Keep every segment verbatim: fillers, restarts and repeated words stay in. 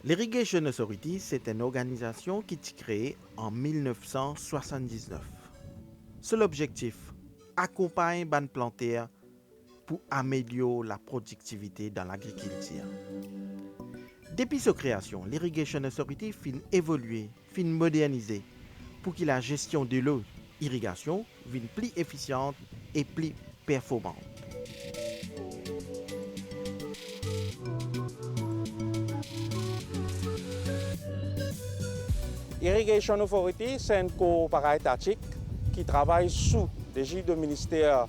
L'Irrigation Authority, se enn organizasion ki ti kree an mil nef san swasann-diznef. So lobzektif, akonpagn bann planter pou amelior laprodiktivite dan lagrikiltir. Depi so kreasion, l'Irrigation Authority finn evolie, finn modernize pou ki lazestion delo irigasion vinn pli efisian e pli performan. Irrigation Authority, se enn korpor etatik ki travay sou lezid de Minister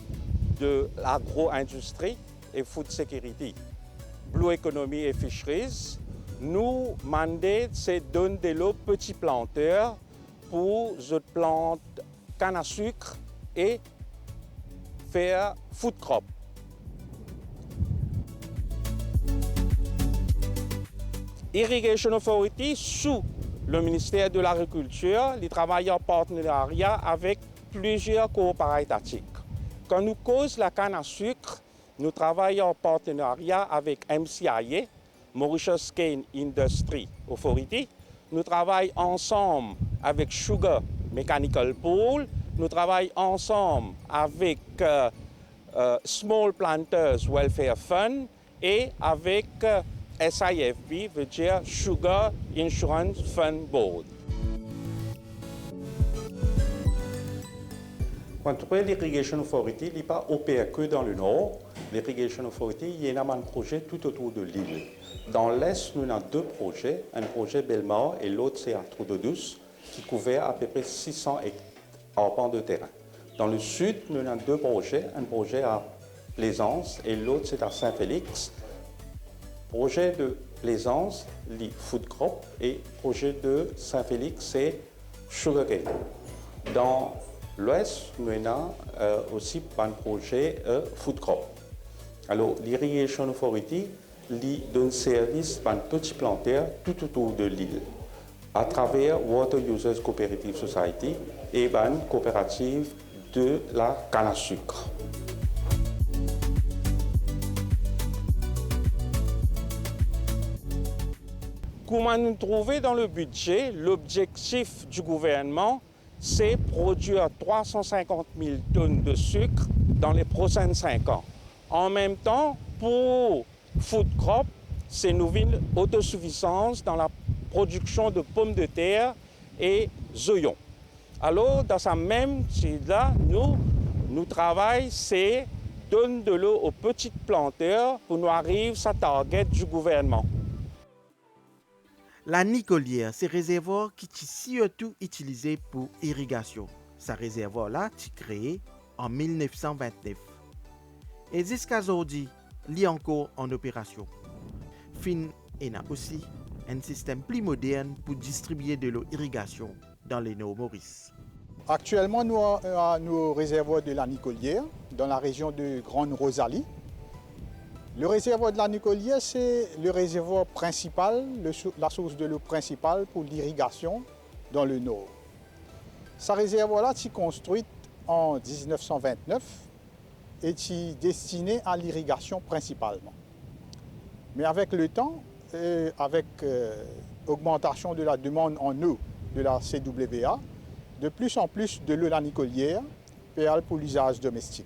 de Lagro-Indistri e Food Security, Blue Economy e Fisheries. Nou mandate se donn delo peti planter pou zot plant kann a sik e fer food crop. Irrigation Authority, sou le Minister de Lagrikiltir, li travay an partneria avek plizier korpor etatik. Kan nou koz lakann a sik, nou travay an partneria avek M C I A, Mauritius Cane Industry Authority. Nou travay ansam avek Sugar Mechanical Pool. Nou travay ansam avek, euh, euh, Small Planters Welfare Fund e avek, euh, S I F B, vedir Sugar Insurance Fund Board. Kan trouve l'Irrigation Authority, li pa oper ke dan Lenor. L'Irrigation Authority, li ena bann proze toutotour de lil. Dan Les, nou ena de proze, enn proze Belmar e lot se a Trou d'Eau Douce, ki kouver apepre sis san ek-, arpan de terin. Dan Lesid, nou ena de proze, enn proze a Plaisance e lot se a Saint-Félix. Proze de Plaisance, li food crop e proze de Saint-Félix, se sugarcane. Dan Lwes, nou ena, euh, osi bann proze, euh, food crop. Alor, l'Irrigation Authority, li donn servis bann peti planter toutotour de lil, atraver Water Users Cooperative Society e bann kooperativ de lakann a sik. Kouma nou trouve dan le bidze, lobzektif di gouvernman, se prodwir trwa san sinkant mil tonn de sik dan le prosin sink an. An mem tan, pou food crop, se nou vinn autosuffisance dan laprodiksion de pomdeter e zoyon. Alor, dan sa mem tid la, nou, nou travay, se donn delo o peti planter pou nou ariv sa target di gouvernman. Lani Kolier se rezervwar ki ti sirtou itilize pou irigasion. Sa rezervwar la ti kree an mil nef san vintnef. E ziska zordi, li ankor an operasion. Finn ena osi enn sistem pli modern pou distribie delo irigasion dan Lenor Moris. Aktielman, nou, euh, nou rezervwar de Lani Kolier, dan larezion de Grande Rosalie. Le rezervwar de Lani Kolier, se le rezervwar prinsipal, le sou-, lasours delo prinsipal pou lirigasion dan Lenor. Sa rezervwar la ti konstri an diznef san vintnef e ti destine a lirigasion prinsipalman. Me avek letan, e avek, euh, ogmantasion de lademann an o de la C W A, de plis an plis delo Lani Kolier pe al pou lizaz domestik.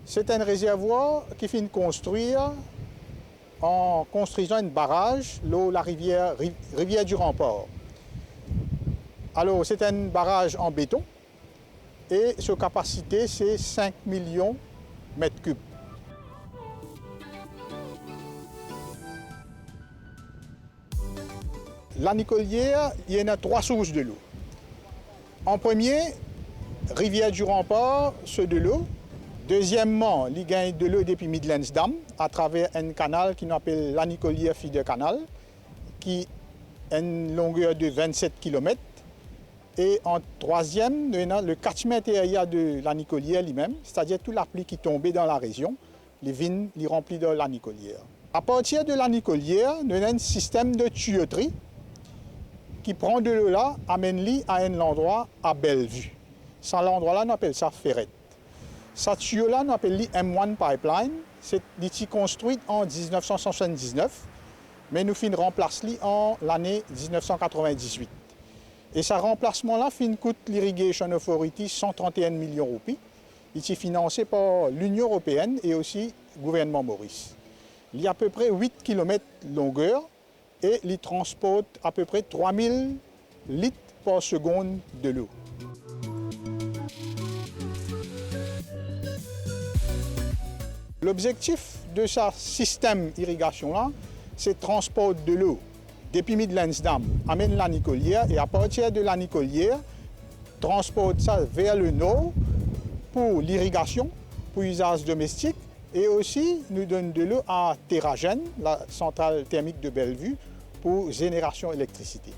Se enn rezervwar ki finn konstrir an konstrizan enn baraz lor larivier, ri-, Rivière du Rempart. Alor, se enn baraz an beton e so kapasite se sink milion met kib. Lani Kolier, li ena trwa sours delo. An premie, Rivière du Rempart, so delo. Dezieman, li gagn delo depi Midlands Dam, atraver enn kanal ki nou apel Lani Kolier Feeder Canal, ki enn longer de vennset kilomet. E an trwaziem, nou ena le catchment area de Lani Kolier limem, setadir tou lapli ki tonbe dan larezion, li vinn, li ranpli dan Lani Kolier. Apartir de Lani Kolier, nou ena enn sistem de tuyotri ki pran delo la, amenn li a enn landrwa a Bellevue. Sa landrwa la, nou apel sa Ferret. Sa tiyo la, nou apel li M one pipeline. Se, li ti konstri an diznef san swasanndiznef. Me nou finn ranplas li an lane diznef san katrovin-diz-wit. E sa ranplasman la finn kout l'Irrigation Authority san trant-e-enn milion roupi. Li ti finanse par Linion Eropeenn e osi gouvernman Moris. Li apepre wit kilomet longer e li transport apepre trwa mil lit par segonn delo. Lobzektif de sa sistem irigasion la, se transport delo depi Midlands Dam, amenn La Nicollière e apartir de La Nicollière, transport sa ver lenor pou lirigasion, pou izaz domestik, e osi nou donn delo a Terra Jeune, la santral termik de Bellevue, pou zenerasion elektrisite.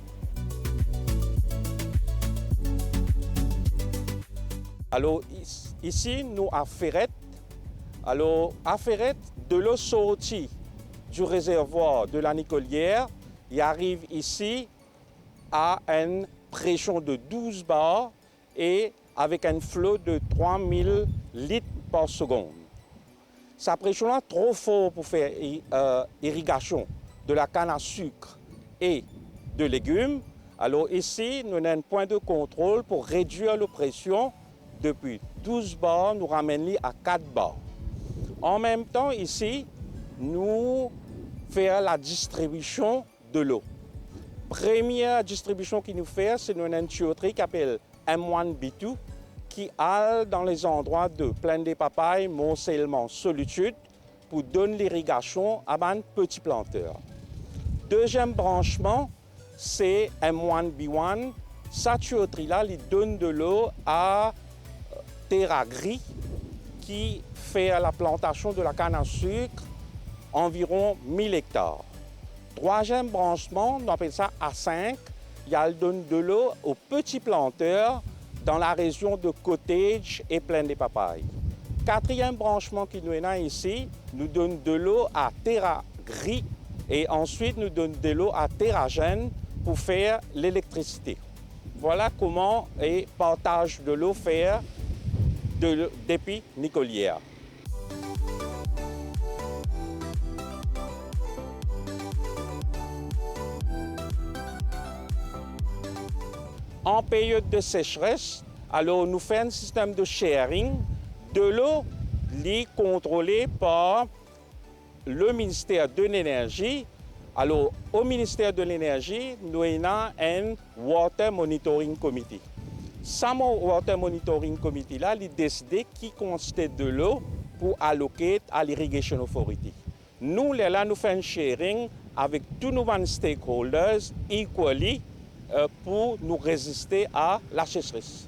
Alor, is-, isi nou a Ferret. Alor, a Ferret, delo sorti di rezervwar de La Nicollière, li ariv isi a enn presion de douz bar e avek enn flo de trwa mil lit par segonn. Sa presion la tro for pou fer i-, eh, irigasion de lakann a sik e de legim. Alor isi, nou ena enn pwin de kontrol pou redwir le presion. Depi douz bar, nou ramenn li a kat bar. An mem tan, isi, nou fer ladistribision delo. Premie distribision ki nou fer, se nou ena enn tiyoutri ki apel M one B two, ki al dan lezandrwa de Plaine des Papayes, Mont Salmon, Solitude, pou donn lirigasion a bann peti planter. Deziem bransman, se M one B one. Sa tiyoutri la, li donn delo a Terra Gris ki fer laplantasion de lakann a sik anviron mil ektar. Trwaziem bransman, nou apel sa A cinq, li al donn delo o peti planter dan larezion de Cottage e Plaine des Papayes. Katriem bransman ki nou ena isi, nou donn delo a Terra Gris e answit nou donn delo a Terra Jeune pou fer lelektrisite. Vwala kouma e partaz delo fer de, depi Nicollière. An period de sesres, alor nou fer enn sistem de sharing. Delo, li kontrole par le Ministère de l'Énergie. Alor, o Ministère de l'Énergie, nou ena enn Water Monitoring Committee. Sa mo-, Water Monitoring Committee la, li deside ki kantite delo pou allocate a l'Irrigation Authority. Nou, lerla nou fer enn sharing avek tou nou bann stakeholders equally, eh, pou nou reziste a lasesres.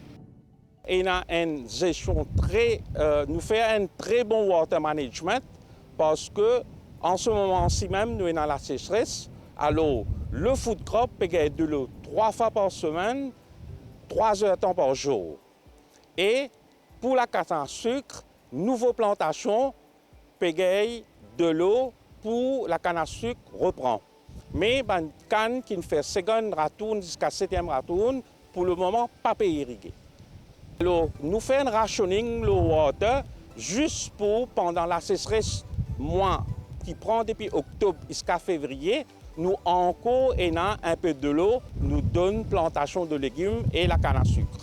Ena enn zestion tre, eh, nou fer enn tre bon water management, parski an se moman si mem nou ena lasesres, alor le food crop pe gagn delo trwa fwa par semenn, trwa zertan par zour. E pou lakann a sik, nouvo plantasion pe gagn delo pou lakann a sik repran. Me bann kann ki'nn fer segonn ratourn ziska setiem ratourn, pou le moman pa pe irige. Alor, nou fer enn rationing lor water zis pou pandan lasesres mwa ki pran depi oktob ziska fevriye, nou ankor ena enpe delo, nou donn plantasion de legim e lakann a sik.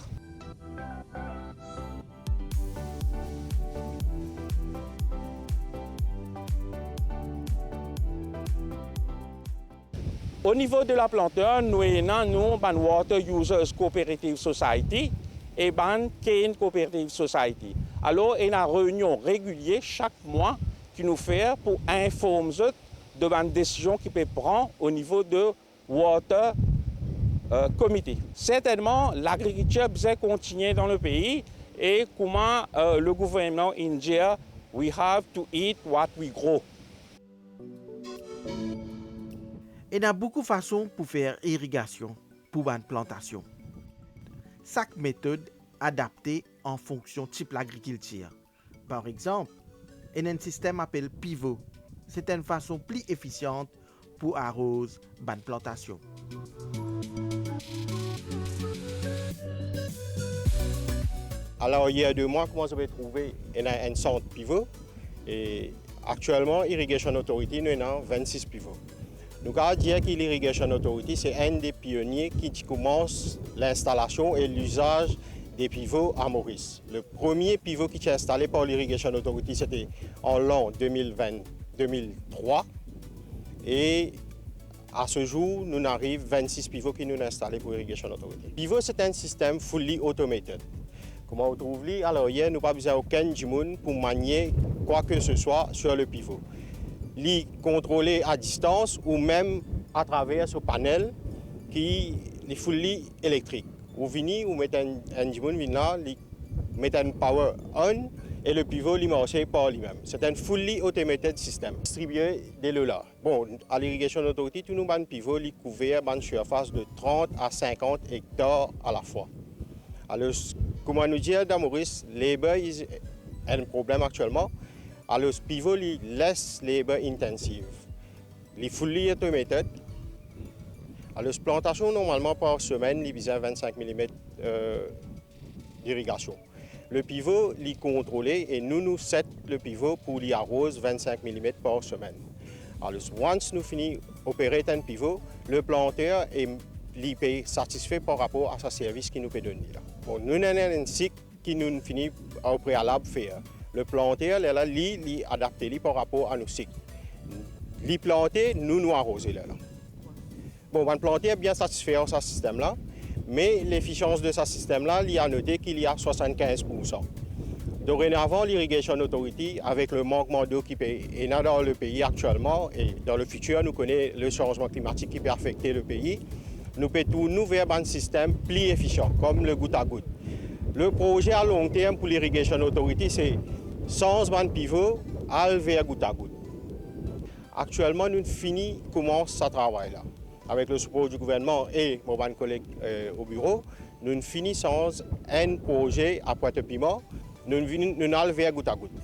O nivo de laplanter, nou ena nou bann Water Users Cooperative Society e bann Cane Cooperative Society. Alor, ena reinion regilie sak mwa ki nou fer pou inform zot de bann desizion ki pe pran o nivo de water, eh, komite. Sertennman, lagrikiltir bizin kontigne dan lepei e kouma, eh, le gouvernman inn dir, "We have to eat what we grow." Ena boukou fason pou fer irigasion pou bann plantasion. Sak metod adapte an fonksion tip lagrikiltir. Par exanp, ena enn sistem apel pivo. Se enn fason pli efisian pou aroz bann plantasion. Alaryer de mwa, kouma zot pe trouve, ena enn sant pivo. E aktielman, Irrigation Authority, nou ena vennsis pivo. Nou kapav dir ki l'Irrigation Authority se enn de pionie ki ti koumans linstalasion e lizaz de pivo a Moris. Le premie pivo ki ti instale par l'Irrigation Authority, sete an lan de mil vin, de mil trwa. E a se zour, nou ariv vennsis pivo ki nou instale pou Irrigation Authority. Pivo, se enn sistem fully automated. Kouma ou trouv li, alor, nou pa bizin okenn dimoun pou manie kwa ke se swa sur le pivo. Li kontrole a distans ou mem atraver so panel ki li fully elektrik. Ou vini, ou met enn, enn dimoun vinn la, li met enn power on e le pivo li marse par limem. Se enn fully automated system. Distribie delo la. Bon, a l'Irrigation Authority, tou nou bann pivo, li kouver bann sirfas de trant a sinkant ektar alafwa. Alor, kouma nou dir dan Moris, labor is enn problem aktielman. Alor, pivo, li less labor intensive. Li fully automated. Alor, plantasion, normalman, par semenn, li bizin vennsenk milimet, euh, d'irigasion. Le pivo, li kontrole e nou, nou set le pivo pou li aroz vennsenk milimet par semenn. Alor, once nou fini operate enn pivo, le planter, e li pe satisfe par rapor a sa servis ki nou pe donn li la. Bon, nou ena enn sik ki nou fini o prealab fer. Le planter, lerla, li, li adapte li par rapor a nou sik. Li plante, nou, nou aroze lerla. Bon, bann planter bien satisfe ar sa sistem la, me lefisians de sa sistem la, li a note ki li a swasann-kinz poursan. Dorenavan, l'Irrigation Authority, avek le mankman dlo ki pe ena dan le pei aktielman e dan le fitir, nou kone le sanzman klimatik ki pe afekte le pei, nou pe tourn nou ver bann sistem pli efisian, kom le gout a gout. Le proze a long term pou l'Irrigation Authority, se sanz bann pivo, al ver gout a gout. Aktielman, nou fini koumans sa travay la. Avek le sipor di gouvernman e mo bann koleg, euh, o biro, nou fini sanz enn proze a Pointe-Piment, nou vini, nou al ver gout a gout.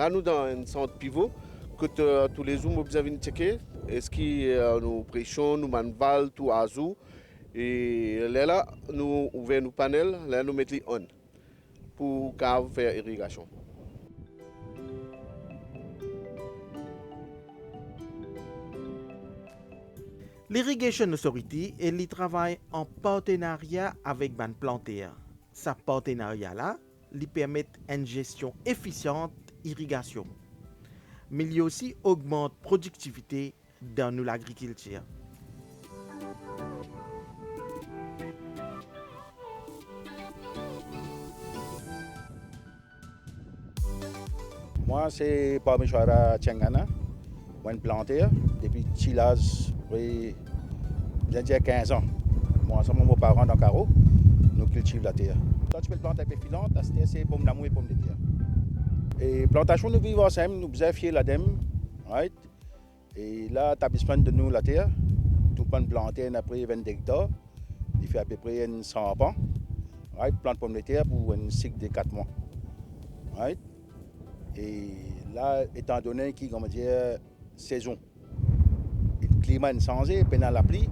La, nou dan enn sant pivo, kot, euh, toulezour mo bizin vinn tcheke eski, euh, nou presion, nou bann valv, tou azour. E lerla, nou ouver nou panel, lerla nou met li on pou kav fer irigasion. L'Irrigation Authority, e li travay an partenaria avek bann planter. Sa partenaria la, li permet enn gestion efisiant irigasion, me li osi ogmant prodiktivite dan nou lagrikiltir. Mwa se Parmeshwara Chengana, mo enn planter depi ti laz, pre, bizin dir kinz an. Mo ansam mo paran dan karo, nou kiltiv later. Sa ti pe plant inpe filant, aster se pomdamour e pomdeter. E plantasion nou viv ansanm, nou bizin fie ladann, right? E la, Tabis Plant donn nou later, tou bann planter ena pre vennde ektar, li fer apepre enn san pan, right? Plant pomdeter pou enn sik de kat mwa, right? E la, etandone ki, kouma dir, sezon, klima inn sanze, pena lapli,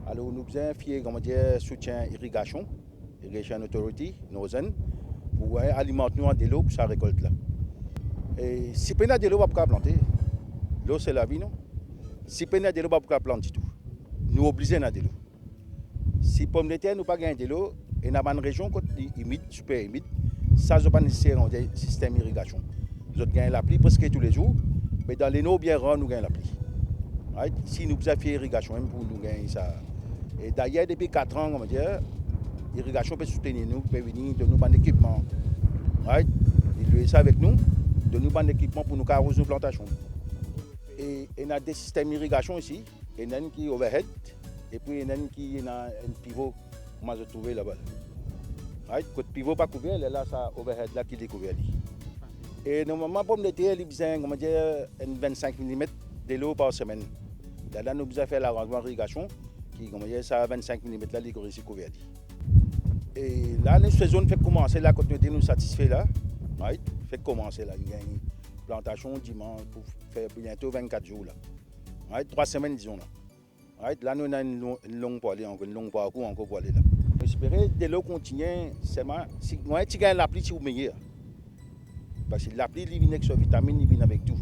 alor nou bizin fie, kouma dir, soutien irigasion, Irrigation Authority, Northern, pou, eh, alimant nou an delo pou sa rekolt la. E si pena delo, pa pou kav plante. Delo se lavi, non? Si pena delo, pa pou kav plant ditou. Nou oblize ena delo. Si pomdeter nou pa gagn delo, ena bann rezion kot li imid, siper imid, sa zot pa neseser, on dir, sistem irigasion. Zot gagn lapli preske toulezour, me dan Lenor bien rar nou gagn lapli. Right? Si nou bizin fie irigasion mem pou nou gagn sa. E dayer, depi kat an, kouma dir, irigasion pe soutenir nou, pe vini donn nou bann ekipman. Right? Li lwe sa avek nou, donn nou bann ekipman pou nou kav aroz nou plantasion. E ena de sistem irigasion isi, ena enn ki overhead, epi ena enn ki ena enn pivo, kouma zot trouve laba. Right? Kot pivo pa kouver, lerla sa overhead la ki dekouver li. E normalman, pomdeter, li bizin, kouma dir, enn vennsenk milimet delo par semenn. Lerla nou bizin fer laranzman irigasion, ki, kouma dir, sa vennsenk milimet la, li resi kouver li. E la, nou sezon fek koumanse la, kot nou ete nou satisfe la. Right? Fek koumanse la, nou gagn plantasion dimann pou fer biento vennkat zour la. Right? Trwa semenn, dizon la. Right, la nou ena enn lon-, enn long pou ale ankor, enn long parkour ankor pou ale la. Espere delo kontigne, selman si nou ti gagn lapli, ti pou meyer. Parski lapli, li vinn ek so vitaminn, li vinn avek tou.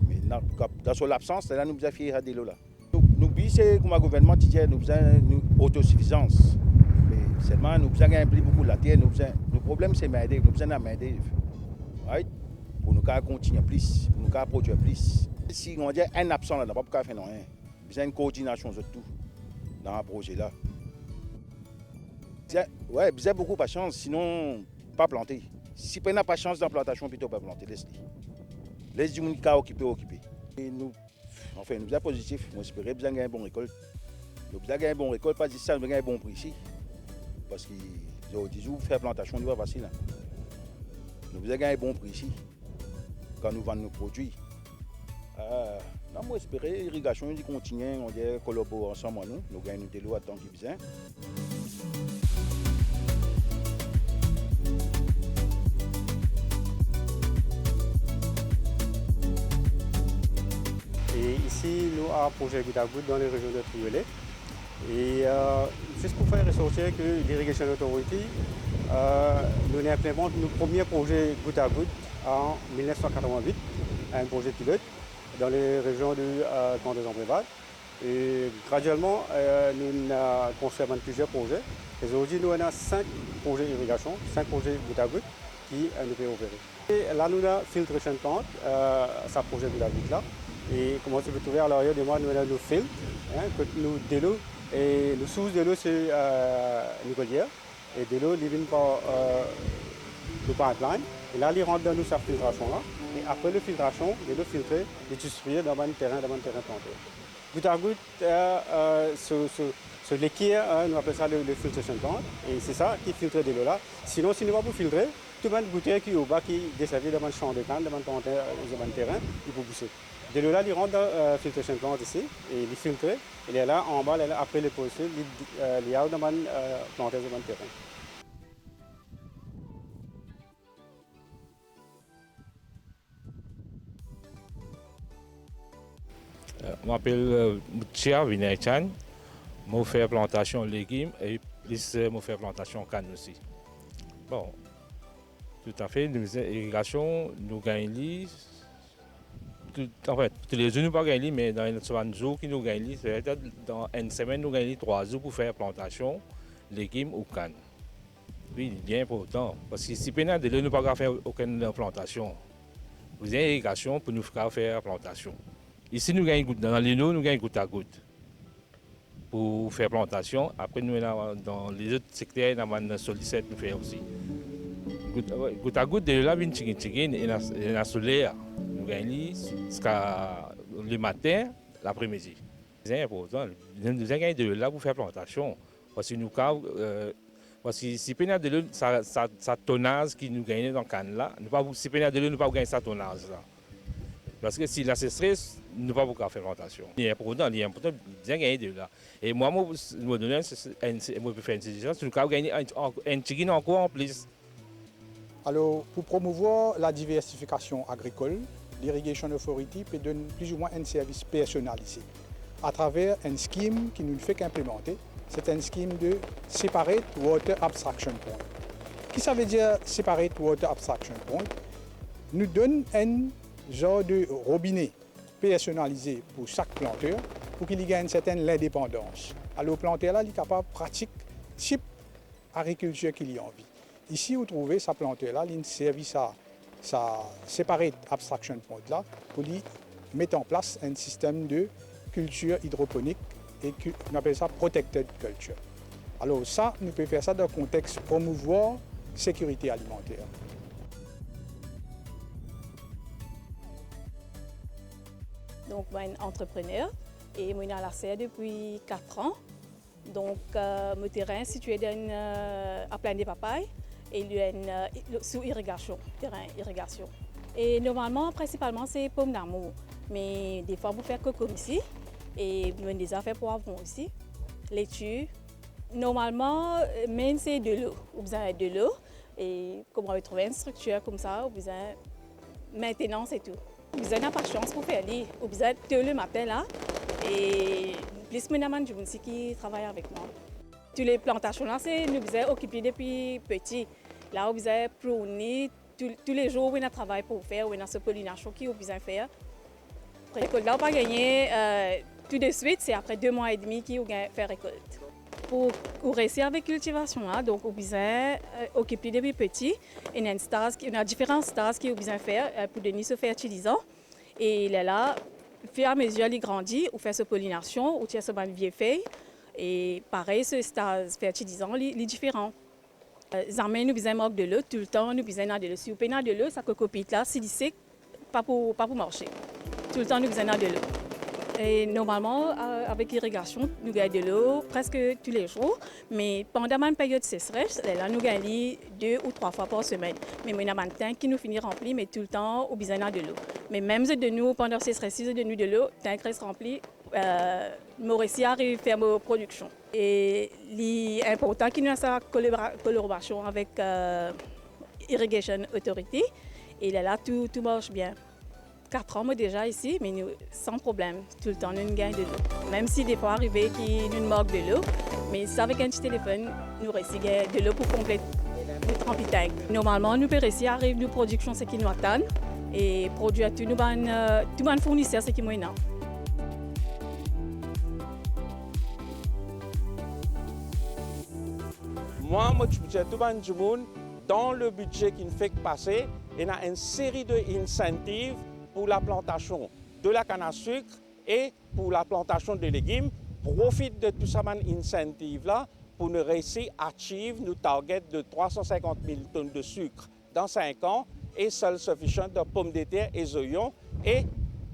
Me dan, dan so labsans, la nou bizin fer sa delo la. Nou, nou bi se kouma gouvernman ti dir, nou bizin nou otosifizans. Me selman nou bizin gagn pli boukou later, nou bizin, nou problem se mindev, nou bizin lamendev. Right? Pou nou kapav kontigne plis, pou nou kapav prodwir plis. Si nou dir enn absan la, nou pa pou kapav fer nanye. Bizin enn koordinasion zot tou dan proze la. Bizin, wi, bizin boukou pasians, sinon pa plante. Si pena pasians dan plantasion, plito pa plante, les li. Les dimoun ki kapav okipe, okipe. E nou, anfin, nou bizin pozitif, mo espere bizin gagn bon rekolt. Nou bizin gagn bon rekolt, pa zis sa, nou bizin gagn bon pri osi. Parski zordi zour fer plantasion, li pa fasil, en. Nou bizin gagn bon pri osi kan nou vann nou prodwi. Ah, non, mo espere irigasion li kontigne, nou dir kolabor ansam ar nou, nou gagn nou delo atann ki bizin. E isi, nou ar proze Gout a Gout dan le rezion de Triolet. E, euh, zis pou fer resortir ke l'Irrigation Authority, euh, nou inn inplimant nou premie proze Gout a Gout an mil nef san katrovin-wit, enn proze pilot dan le rezion de, euh, Grand Anse Enbrembac. E gradielman, euh, nou inn, euh, konstrir bann plizier proze. E zordi, nou ena sink proze irigasion, sink proze Gout a Gout ki, euh, nou pe opere. E la, nou ena filtration plant, euh, sa proze Gout a Gout la. E kouma zot pe trouve a larier de mwa, nou ena nou filtre, en, kot nou delo, e nou sours delo se, euh, Nicolière. E delo, li vinn par, euh, nou pipeline. E la, li rant dan nou sa filtrasion la. E apre le filtrasion, delo filtre, li distribie dan bann terin, dan bann terin plante. Gout a Gout, euh, euh, so, so, so lekir, euh, nou apel sa le, le filtration plant, e se sa ki filtre delo la. Sinon, si nou pa pou filtre, tou bann gouter ki anba ki deservi dan bann san de kann, dan bann planter, euh, dan bann terin, li pou bouse. Delo la, li rant dan, euh, filtration plant isi, e li filtre, e lerla anba, lerla apre li pose, li, euh, li al dan bann, euh, planter, dan bann terin. Euh, mo apel, euh, Mutia Vinay Chan. Mo fer plantasion legim e plis, euh, mo fer plantasion kann osi. Bon, toutafe, nou, irigasion, nou gagn li, tou, anfin, toulezour nou pa gagn li, me dan enn, so bann zour ki nou gagn li, setadir dan enn semenn nou gagn li trwa zour pou fer plantasion legim ou kann. Wi, li bien inportan, parski si pena delo, nou pa kapav fer okenn plantasion. Bizin irigasion pou nou kapav fer plantasion. Isi nou gagn Gout, dan Leno nou gagn Gout a Gout pou fer plantasion. Apre nou ena dan lezot sekter, ena bann solisel nou fer osi. Gout, wi, Gout a Gout, delo la vinn tigit tigit, ena, ena so ler. Nou gagn li ziska lematin, lapremidi. Bizin inportan, nou bizin gagn delo la pou fer plantasion. Parski nou kapav, euh, parski si pena delo, sa, sa, sa tonaz ki nou gagn dan kann la, nou pa, si pena delo, nou pa pou gagn sa tonaz la. Parski si laseseres, nou pa pou kapav fer plantasion. Li inportan, li inportan, bizin gagn delo la. E mwa, mo, mo donn enn, enn, mo pe fer enn sizestion, si nou kapav gagn enn, enn, enn tigit ankor anplis. Alor, pou promouvwar ladiversifikasion agrikol, l'Irrigation Authority pe donn plizoumwin enn servis personalize atraver enn skim ki nou fek inplimante, se enn skim de Separate Water Abstraction Point. Ki savedir Separate Water Abstraction Point? Nou donn enn zar de robine personalize pou sak planter, pou ki li gagn enn sertin lindepandans. Alor, planter la, li kapav pratik tip agrikiltir ki li anvi. Isi, ou trouve sa planter la, li servi sa, sa Separate Abstraction Point la, pou li met an plas enn sistem de kiltir idroponik e ki, nou apel sa protected culture. Alor sa, nou pe fer sa dan kontex promouvwar sekirite alimanter. Donk, mwa enn antreprener e mo ena laser depi kat an. Donk, euh, mo terin sitiye dan enn, euh, a Plaine des Papayes e li enn, euh, sou irigasion, terin irigasion. E normalman, prinsipalman, se pomdamour. Me defwa, mo fer kokom isi e mo deza fer pwavron isi, leti. Normalman, euh, main se delo, ou bizin delo. E kouma ou trouve enn striktir koumsa, ou bizin maintenance et tout. Ou bizin ena pasians pou fer li, ou bizin to lematin la, e plis mo ena bann dimoun osi ki travay avek mwa. Tou le plantasion la, se nou bizin okip li depi peti. La, ou bizin prune li, tou, tou le zour, ou ena travay pou fer, ou ena so polinasion ki ou bizin fer. Rekolt la, ou pa gagne, euh, tou de swit, se apre de mwa edmi ki ou gagn fer rekolt. Pou ou resi avek kiltivasion la, donk ou bizin, euh, okip li depi peti. Ena enn staz ki, ena diferan staz ki ou bizin fer, euh, pou donn li so fertilizan. E lerla, firamezir li grandi, ou fer so polinasion, ou tir so bann vie fey. E parey, so staz fertilizan, li, li diferan. Euh, zame nou bizin mank delo, toultan nou bizin ena delo. Si ou pena delo, sa kokopit la, si li sek, pa pou, pa pou marse. Toultan nou bizin ena delo. E normalman, euh, avek irigasion, nou gagn delo preske tou le zour. Me pandan bann period sesres, lerla nou gagn li de ou trwa fwa par semenn. Me mo ena bann tank ki nou fini ranpli, me toultan ou bizin ena delo. Me mem zot donn nou, pandan sesres, si zot donn nou delo, tank res ranpli, euh, mo resi ariv fer mo prodiksion. E li inportan ki nou ena sa kolabora-, kolaborasion avek, euh, Irrigation Authority. E lerla tou, tou mars bien. Katran mo deza isi, me nou san problem, toultan nou gagn delo. Mem si defwa arive ki nou mank delo, me sa avek enn ti telefonn, nou resi gagn delo pou konplet nou tranpli tank. Normalman, nou pe resi ariv nou prodiksion seki nou atann e prodwir tou nou bann, euh, tou bann fourniser seki mo ena. Mwa, mo ti pou dir tou bann dimoun, dan le bidze ki fek pase, ena enn seri de incentive pou laplantasion de lakann a sik e pou laplantasion de legim. Profit de tou sa bann incentive la pou nou resi achieve nou target de trwa san sinkant mil tonn de sik dan sink an e self-sufficient dan pomdeter e zoyon, e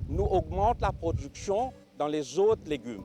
nou ogmant laprodiksion dan lezot legim.